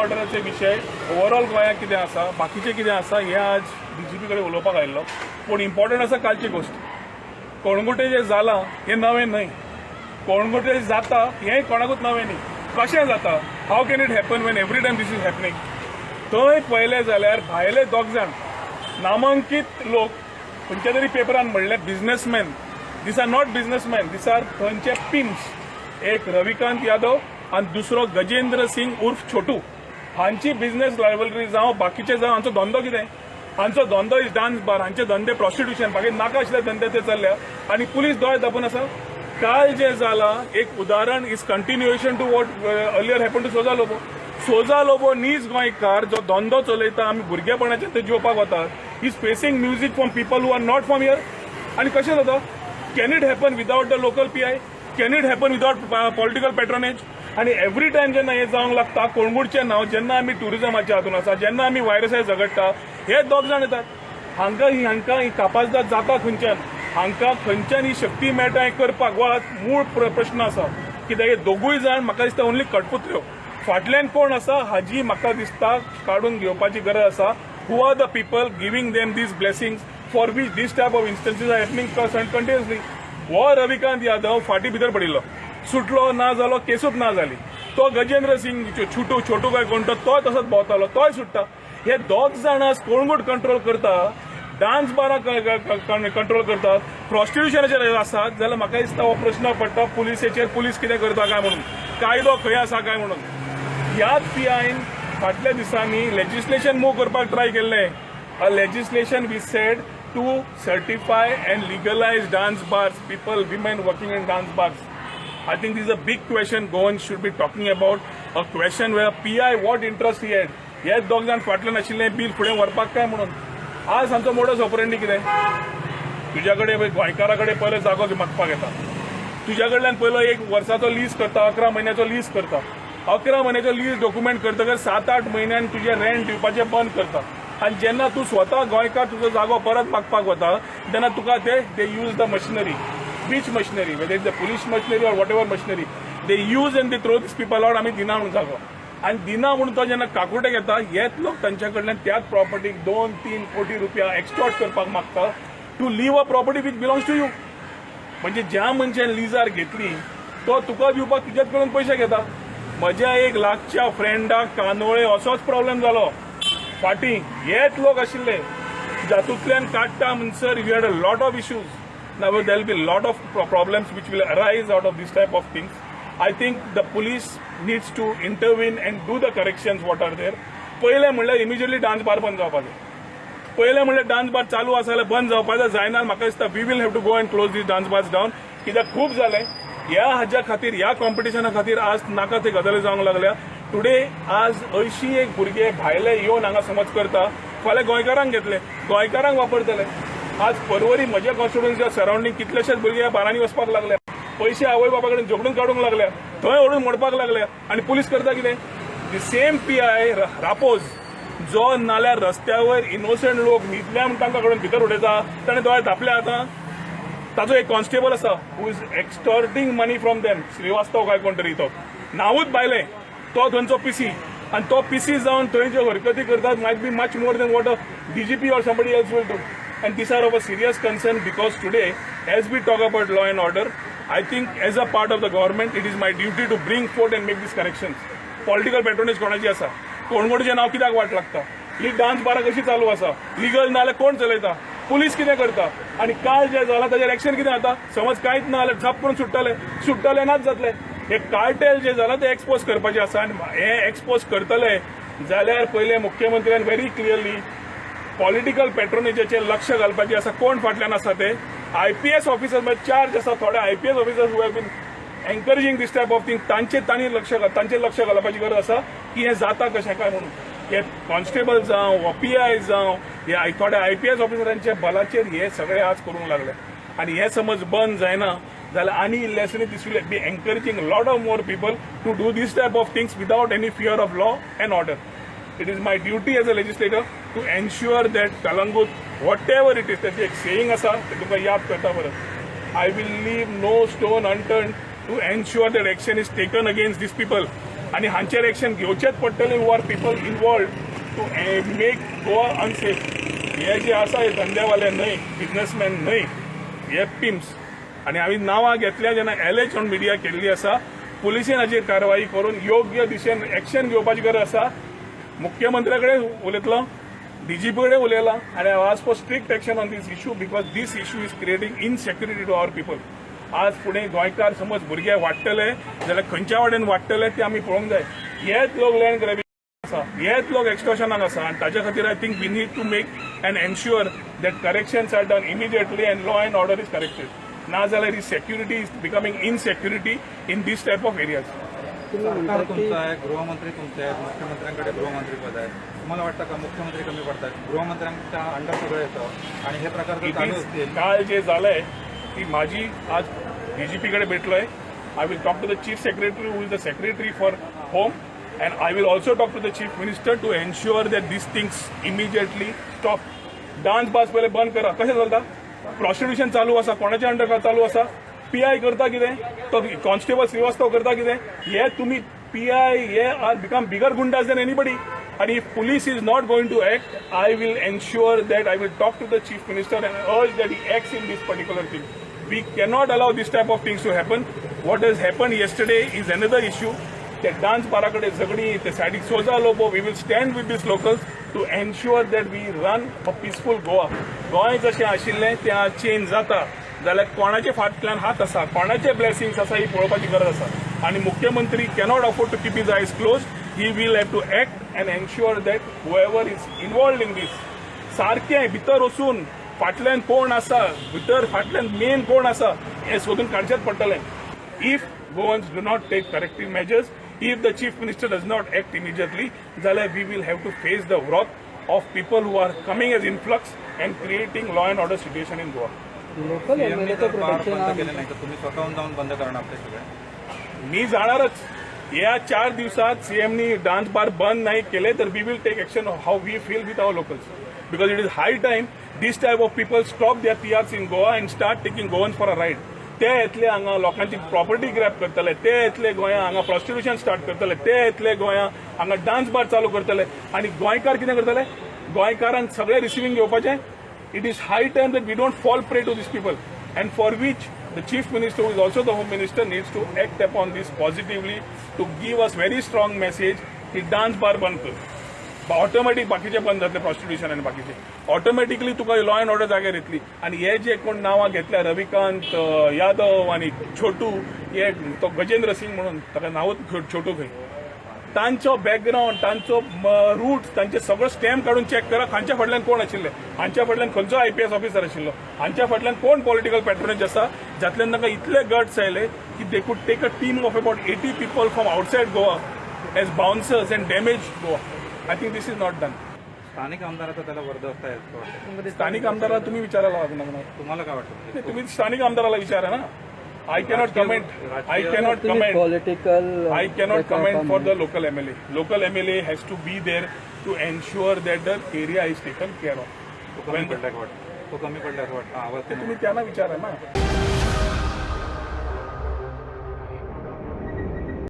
ऑर्डराचे विशय ओवरऑल गोंयांत कितें आसा, बाकीचें कितें आसा, हें आज डीजीपी कडेन उलोवपाक आयिल्लो. पूण इम्पॉर्टंट आसा कालची गोश्ट. कळंगूटे जें जालां हें नवें न्हय, कळंगूटे जाता हें कोणाकूच नवें न्ही. कशें जाता, how can it happen when every time this is happening? थंय पळयलें जाल्यार भायले दोग जाण नामांकीत लोक, खंयच्या तरी पेपरान म्हणलें businessman. These are not businessman, these are थंयचे पिम्प्स. एक रविकांत यादव आनी दुसरो गजेंद्र सिंग उर्फ छोटू. हांची बिझनेस रायवलरी जावं बाकीचे जावं, हांचो धंदो कितें? हांचो धंदो is dance बार, हांचे धंदे प्रॉस्टिट्युशन, बाकी नाका आशिल्ले धंदे ते चल्ल्या आनी पुलीस दोळे धांपून आसा. काल जें जालां एक उदाहरण is continuation to what earlier happen to Souza Lobo. Souza Lobo नीज गोंयकार जो धंदो चलयता, आमी भुरगेपणाचे ते जेवपाक वतात, is facing music from people who are not from here. आनी कशें जाता? Can it happen without the local PI? Can it happen without political patronage? आनी एवरी टायम जेन्ना हें जावंक लागता, कळंगूटचें नांव जेन्ना आमी ट्युरिजमाच्या हातून आसा, जेन्ना आमी व्हायरसार झगडटा, हे दोग जाण येतात. हांकां ही कापाजदाद जाता खंयच्यान, हांकां खंयच्यान ही शक्ती मेळटा हें करपाक? वा मूळ प्रश्न आसा कित्याक हे दोगूय जाण म्हाका दिसता ओनली कठपुतल्यो. फाटल्यान कोण आसा हाजी म्हाका दिसता काडून घेवपाची गरज आसा. Who are the people giving them these blessings for which this type of instances are happening continuously? हो रविकांत यादव फाटीं भितर पडिल्लो, सुटलो ना जालो, केसूच ना जाली. तो गजेंद्र सिंग छुटू छोटू काय कोण तो, तोय तसोच भोंवतालो, तोय सुट्टा. हे दोग जाण आज कळंगूट कंट्रोल करता, डान्स बारां कंट्रोल करतात, प्रॉस्टिट्युशनाचेर आसात, जाल्यार म्हाका दिसता हो प्रश्न पडटा पुलिसेचेर, पुलीस कितें करता काय म्हणून, कायदो खंय आसा काय म्हणून. ह्याच पीआयन फाटल्या दिसांनी लेजिस्लेशन मूव करपाक ट्राय केल्लें. A legislation we said to certify and legalize dance bars, people, women working in dance bars. I think this is a big question Goan should be talking about. A question where PI, what interest he had? हे दोग जाण फाटल्यान आशिल्ले bill फुडें व्हरपाक काय म्हणून. आज आमचो मोडस ऑपरेंडी कितें? तुज्या कडेन, गोंयकारा कडेन पयलो जागो मागपाक येता, तुज्या कडल्यान पयलो एक वर्साचो लीज करता, 11 म्हयन्याचो लीज करता. 11 म्हयन्याचो लीज डॉक्युमेंट करतकच 7-8 म्हयन्यान तुजें रेंट दिवपाचें बंद करता आनी जेन्ना तूं स्वता गोंयकार तुजो जागो परत मागपाक वता तेन्ना तुका ते they use the machinery, which machinery, whether is the police machinery or whatever machinery they use, and they throw these people out. आमी दिना म्हणून जागो आनी दिना म्हणून तो जेन्ना काकुटे घेता, हेच लोक तांच्या कडल्यान त्याच प्रॉपर्टीक 2-3 कोटी रुपया एक्सटॉर्ट करपाक मागता to leave a property which belongs to you. म्हणजे ज्या मनशान लिजार घेतली तो तुका दिवपाक तुज्याच कडून पयशे घेता. म्हज्या एक लागच्या फ्रेंडाक कांदोळे असोच प्रॉब्लेम जालो फाटीं. हेच लोक आशिल्ले जातूंतल्यान काडटा म्हणसर you had a lot of issues. Now there will be lot of problems which will arise out of this type of things. I think the police needs to intervene and do the corrections what are there. पयलें म्हणल्यार immediately dance bar बंद जावपाक जाय. पयलें म्हणल्यार dance bar चालू आसा जाल्यार बंद जावपाक जायना. म्हाका दिसता we will have to go and close these dance bars down, कित्याक खूब जालें. ह्या हाज्या खातीर, ह्या कॉम्पिटिशना खातीर आज नाका ते गजाली जावंक लागल्या. टुडे आज अंयशीं एक भुरगे भायले येवन हांगा समज करता, फाल्यां गोंयकारांक घेतले, गोंयकारांक वापरतले. आज परवरी म्हज्या कॉन्स्टिट्युएन्सीच्या सरावंडींग कितलेशेच भुरगे ह्या बारांनी वचपाक लागले, पयशे आवय बाबा कडेन झगडून काडूंक लागल्या, थंय व्हरून मोडपाक लागल्या. आनी पुलीस करता कितें? The same PI Rapoz जो नाल्यार रस्त्यावर इनोसंट लोक न्हिदल्या म्हूण तांकां कडून भितर उडयता, ताणें दोळे धापले. आतां ताजो एक कॉन्स्टेबल आसा who is extorting money from them, Srivastava काय कोण तरी तो, नांवूच भायलें. तो थंयचो पीसी आनी तो पीसी जावन थंय ज्यो हरकती करतात might be much more than what a DGP or somebody else will do. And these are of a serious concern because today, as we talk about law and order, I think as a part of the government, it is my duty to bring forth and make these corrections. Political patronage कोणाची आसा, कळंगूटचें नांव कित्याक वाट लागता, ही dance बारां कशी चालू आसा, legal नाल्यार कोण चलयता, पुलीस कितें करता आनी काल जें जालां ताजेर एक्शन कितें जाता? समज कांयच ना जाल्यार झप करून सुट्टले, सुट्टले नाच जातले. हे कार्टेल जे जालां ते एक्सपोज करपाचें आसा आनी हे एक्सपोज करतले जाल्यार पयले मुख्यमंत्र्यान व्हेरी क्लियरली पॉलिटिकल पेट्रोनेजाचेर लक्ष घालपाचें आसा, कोण फाटल्यान आसा ते. आयपीएस ऑफिसर चार्ज आसा, थोडे IPS officers who have been encouraging this type of thing, तांचे तांणी लक्ष तांचेर लक्ष घालपाची गरज आसा की हें जाता कशें काय म्हणून. हे कॉन्स्टेबल जावं वा पीआय जावं, हे थोडे आयपीएस ऑफिसरांच्या बलाचेर हे सगळे आज करूंक लागले. आनी हे समज बंद जायना जाल्यार आनी इल्लेसनी this will be encouraging lot of more people to do this type of things without any fear of law and order. It is my duty as a legislator to ensure that Calangute, whatever it is, त्याची एक saying आसा ते तुमकां याद करता परत, I will leave no stone unturned to ensure that action is taken against these people. आनी हांचेर एक्शन घेवचेच पडटले who are people involved to make Goa unsafe. हे जे आसा हे धंदेवाले न्हय, बिजनेसमॅन न्हय, हे पिम्स. आनी हांवें नांवां घेतल्या जेन्ना एलएच ऑन मिडिया केल्ली आसा. पुलिसेन हाचेर कारवाई करून योग्य दिशेन एक्शन घेवपाची गरज आसा. मुख्यमंत्र्या कडेन उलयतलो, डीजीपी कडेन उलयला आनी I ask for strict action on this issue because this issue is creating insecurity to our people. आज फुडें गोंयकार समज भुरगे वाडटले जाल्यार खंयच्या वाटेन वाडटले ते आमी पळोवंक जाय. हेच लोक लँड ग्रॅबिंग आसा, हेच लोक एक्स्टॉर्शनाक आसा आनी ताच्या खातीर I think we need to make and ensure that corrections are done immediately and law and order is corrected. ना जाल्यार security is becoming insecurity in this type of areas. तुम्ही सरकार म्हणता की तुमचं आहे, गृहमंत्री तुमचे आहेत, मुख्यमंत्र्यांकडे गृहमंत्री पद आहे. तुम्हाला वाटतं का मुख्यमंत्री कमी पडतात? गृहमंत्र्यांच्या अंडर सगळं येतं आणि हे प्रकार जर It चालू is असतील? काल जे झालंय ती माझी आज डीजीपी कडे भेटलोय. I will talk to the Chief Secretary, who is the Secretary for Home, and I will also talk to the Chief Minister to ensure that these things immediately stop. Dance bars पहिले बंद करा. कशें चलता? Prostitution चालू आसा. कोणाच्या under चालू आसा? पीआय करता कितें? तो कॉन्स्टेबल श्रीवास्तव करता कितें? हे तुम्ही पीआय हे are become bigger gundas than anybody. And if police is not going to act, I will ensure that I will talk to the Chief Minister and urge that he acts in this particular thing. We cannot allow this type of things to happen. What has happened yesterday is another issue. ते dance बाराकडे झगडी, ते सायडीक सोजा Lobo. We will stand with these locals to ensure that we run a peaceful Goa. Goa जशें आशिल्लें तें आज change जाता जाल्यार कोणाचे फाटल्यान हात आसा, कोणाचे ब्लेसिंग्स आसा, ही पळोवपाची गरज आसा. आनी मुख्यमंत्री cannot afford to keep his eyes close. He will have to act and ensure that whoever is involved in this, सारकें भितर वचून फाटल्यान कोण आसा, भितर फाटल्यान मेन कोण आसा हें सोदून काडचेंच पडटलें. If Goans do not take corrective measures, if the Chief Minister does not act immediately, जाल्यार we will have to face the wrath of people who are coming as influx and creating law and order situation in Goa. Local सीएमनी एमएलएचं जर bar protection बंद केले नाही तर तुम्ही स्वतःहून जाऊन बंद करणार ते सगळे? मी जाणारच. या 4 दिवसात सीएमनी डान्स बार बंद नाही केले तर we will take action how we feel with our locals, because it is high time this type of people stop their TRs in Goa and start taking Goans for a ride. ते येतले हांगा, लोकांची property grab करतले, ते येतले गोंया हांगा prostitution start करतले, ते येतले गोंया हांगा डान्स बार चालू करतले आनी गोंयकार कितें करतले? गोंयकारान सगळे रिसिवींग घेवपाचें. It is high time that we don't fall prey to these people, and for which the Chief Minister, who is also the Home Minister, needs to act upon this positively to give us very strong message की dance bar बंद कर. Automatic बाकीचे बंद जातले, prostitution आनी बाकीचे. Automatically तुका law and order जाग्यार येतली. आनी हे जे कोण नांवां घेतल्या, रविकांत यादव आनी छोटू, हे तो गजेंद्र सिंग म्हणून ताका नांवूच छोटू खंय, तांचो बॅकग्राऊंड, तांचो रूट, तांचे सगळो स्टॅम्प काडून चॅक करा. हांच्या फाटल्यान कोण आशिल्ले? हांच्या फाटल्यान खंयचो आयपीएस ऑफिसर आशिल्लो? हांच्या फाटल्यान कोण पॉलिटिकल पॅट्रोनेज आसा, जातल्यान तांकां इतले गट्स आयले की they could take a team of about 80 people from outside Goa as bouncers and damage Goa? I think this is not done. स्थानिक आमदाराचा त्याला वरदहस्त आहे असं वाटतं. स्थानिक आमदाराला तुम्ही विचारायला लागणार. तुम्हाला काय वाटतं म्हणजे? तुम्ही स्थानिक आमदाराला विचारा ना. I cannot comment. I cannot तुम्ही comment. Political I cannot comment for the local MLA. Local MLA has to be there to ensure that the area is taken care of. तो कमी पडला का वाटतं? तो कमी पडला असं वाटतं आवाज ते तुम्ही त्यांना विचारा ना.